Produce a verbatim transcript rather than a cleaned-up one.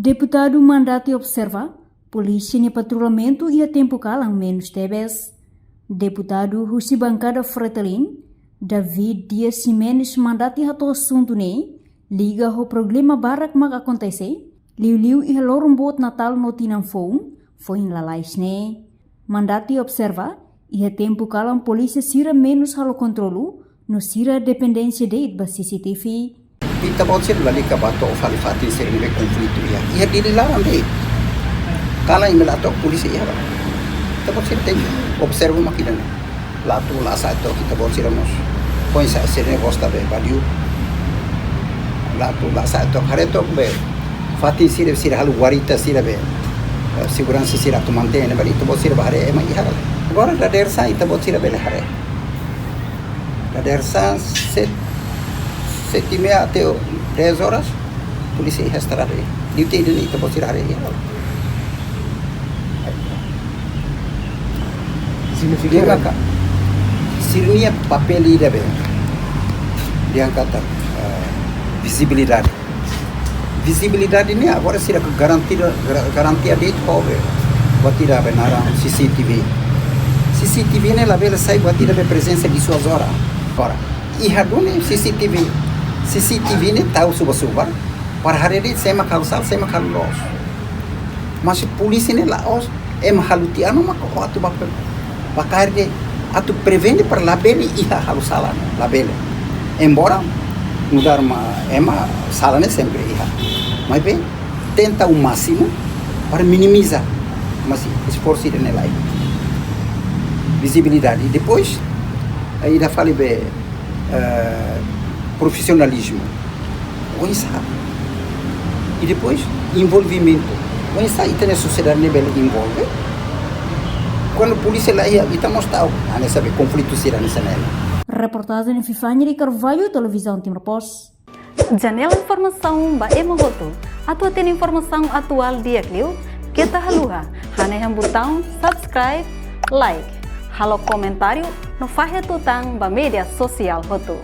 Deputadu Mandati observa, polísia nia patrullamentu iha tempu kalan menus tebes. Deputadu husi bankada Fretilin, David Dias Ximenes Mandati hato'o asuntu ne'e liga ho problema barak mak akontese, liuliu iha loron boot Natal no tinan foun, foin lalais ne'e. Mandati observa, iha tempu kalan polísia sira menus halo kontrolu, no sira dependénsia de'it ba C C T V. Ita-boot sira lalika bá to'o fali fatin sira ne'ebé konflitu iha. Iha Dili laran de'it. Kalan imi la to'o polísia iha ba. Ita-boot sira tenke observa mak ida-ne'e. La atu la sa'e to'o ita-boot sira mós. Foin-sa'e sira ne'e gosta be badiu. La atu la sa'e to'o haree to'o be. Fatin sira, sira halo guarita sira be. Eh, seguransa sira atu mantein ne'e, bali ita-boot sira bá haree ema iha. Agora dadeer-saan ita-boot sira bele haree. Dadeer-saan set, sete e meia até dez horas, polísia iha estrada. Di'ak liu ita-boot sira haree iha. Signifika? Di'ak ka. Sira-nia papél ida be. Di'ak katak, eh, vizibilidade. Vizibilidade ne'e agora sira ke garantia, gar-, garantia de'it ho be. Buat ida be naran C C T V. C C T V ne'e labele sai buat ida be prezensa disuas oras. Agora, iha duni C C T V. C C T V ne'e tau subar-subar. Para haree de'it sé mak halo sala, sé mak halo loos. Mas polísia ne'e la'ós ema halo tiha ona mak ó atu bá pe-, bá kaer de'it atu prevene para labele iha halo sala ne'e, labele. Embora nu'udar ema sala ne'e sempre iha. Maibé tenta o másimu para minimiza, mas esforsu ida-ne'e laiha. Vizibilidade. Depois, ida fali be, eh, profisionalizmu. Oinsá. I depois, envolvimentu. Oinsá ita-nia sosiedade ne'e bele envolve. Kuandu polísia laiha, ita mós ta'uk. Hanesan be konflitu sira hanesan ne'e. Reportajen Vivania de Carvalho, Televizaun Timor Post. Janela informasaun ba ema hotu. Atu hatene informasaun atuál di'ak liu, keta haluha hanehan butaun subscribe, like, halo komentáriu no fahe tutan ba média sosiál hotu.